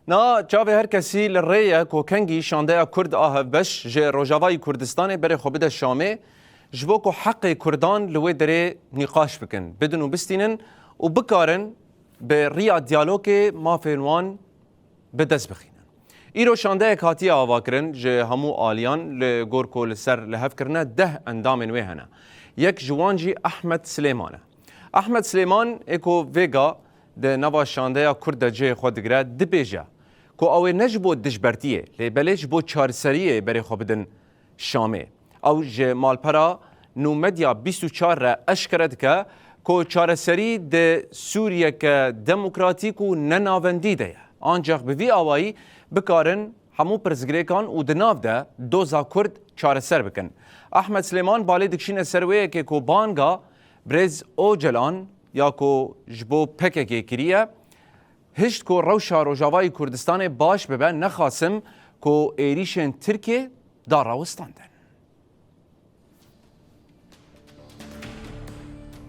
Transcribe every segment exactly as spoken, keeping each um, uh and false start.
Na çavê her kesî li rê ye ku kengî şandeya Kurd a hevbeş ji Rojavayî Kurdistanê berê xwe bide Şamê, ji bo ku heqê Kurdan li wê derê nîqaş bikin, bidin û bistînin û bikarin bi riya diyalogê mafên wan bi dest bixînin. Îro şandeyek hatiye avakirin ji hemû aliyan li gor ku li ser lihevkirine deh endamên wê hene. Yek ji wan jî Ehmed Silêman e. Ehmed Silêman ê ku vêga di nava şandeya Kurd de cihê xwe digire, dibêje ku ew ê ne ji bo dijbertiyê, lê belê ji bo çareseriyê berê xwe bidin Şamê. Ew ji malpera Nûmedya bîst û çar re eşkere dike ku çareserî di Sûriyeke demokratîk û nenavendî de ye. Ancax bi vî awayî bikarin hemû pirsgirêkan û di nav de doza Kurd çareser bikin. Ehmed Silêman balê dikişîne ser wê yekê ku banga Birêz Ocalan ya ku ji bo P K K kiriye, hişt ku rewşa Rojavayî Kurdistanê baş bibe, nexasim ku êrîşên Tirkiyê da rawestandin.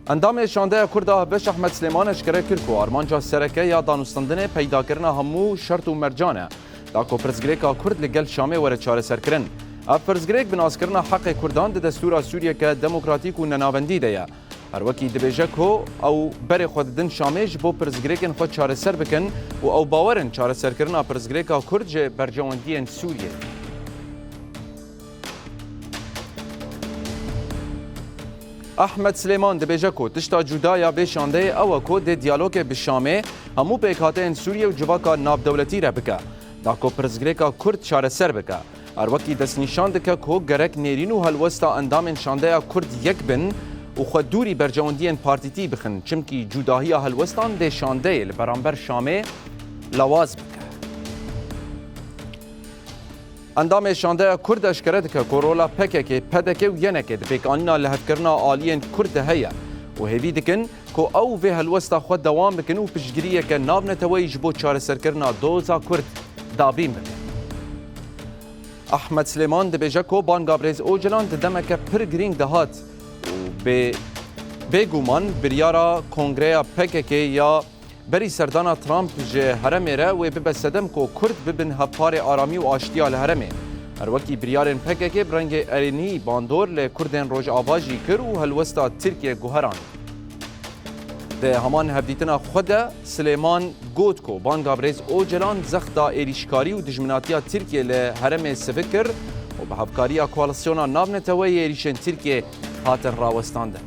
Endamê Şandeya Kurd a Hevbeş Ehmed Silêman eşkere kir ku armanca sereke ya danûstandinê peydakirina hemû şert û mercan e, da ku pirsgirêka Kurd li gel Şamê were çareserkirin. Ev pirsgirêk binazkirina heqê Kurdan di destûra Sûriyeke demokratîk û nenavendî de ye. Her wekî dibêje ku ew berê xwe didin Şamê ji bo pirsgirêkên xwe çareser bikin û ew bawer in çareserkirina pirsgirêka Kurd ji berjewendiyên Sûriyê. Ahmed Silêman dibêje ku tişta cuda ya vê şandeyê ew e ku dê diyalogê bi Şamê, hemû pêkhateyên Sûriyê û civaka navdewletî re bike, da ku pirsgirêka Kurd çareser bike. Her wekî destnîşan dike ku gerek nêrîn û helwesta endamên şandeya Kurd yek bin û xwe dûrî berjewendiyên partîtî bixin, çimkî cudahiya helwestan dê şandeyê li beramber Şamê lawaz bike. Endamê şandeya Kurd eşkere dike ku rola P K K, P D K û Y N K di pêkanîna lihevkirina aliyên Kurd de heye û hêvî dikin ku ew vê helwesta xwe dewam bikin û piştgiriyeke navneteweyî ji bo çareserkirina doza Kurd dabîn bikin. Ahmed Silêman dibêje ku banga Birêz Ocalan di demeke pir girîng de hat û bê, bêguman biryara Kongreya P K K ya berî serdana Trump ji heremê re wê bibe sedem ku Kurd bibin hevparê aramî û aştiya li heremê. Her wekî biryarên P K K bi rengê erênî bandor li Kurdên Rojava jî kir û helwesta Tirkiye guherand. Di heman hevdîtina xwe de Silêman got ku banga Birêz Ocalan zext da êrîşkarî û dijminatiya Tirkiye li heremê sivik kir û bi hevkariya koalisyona navneteweyê êrîşên Tirkiye hatin rawestandin.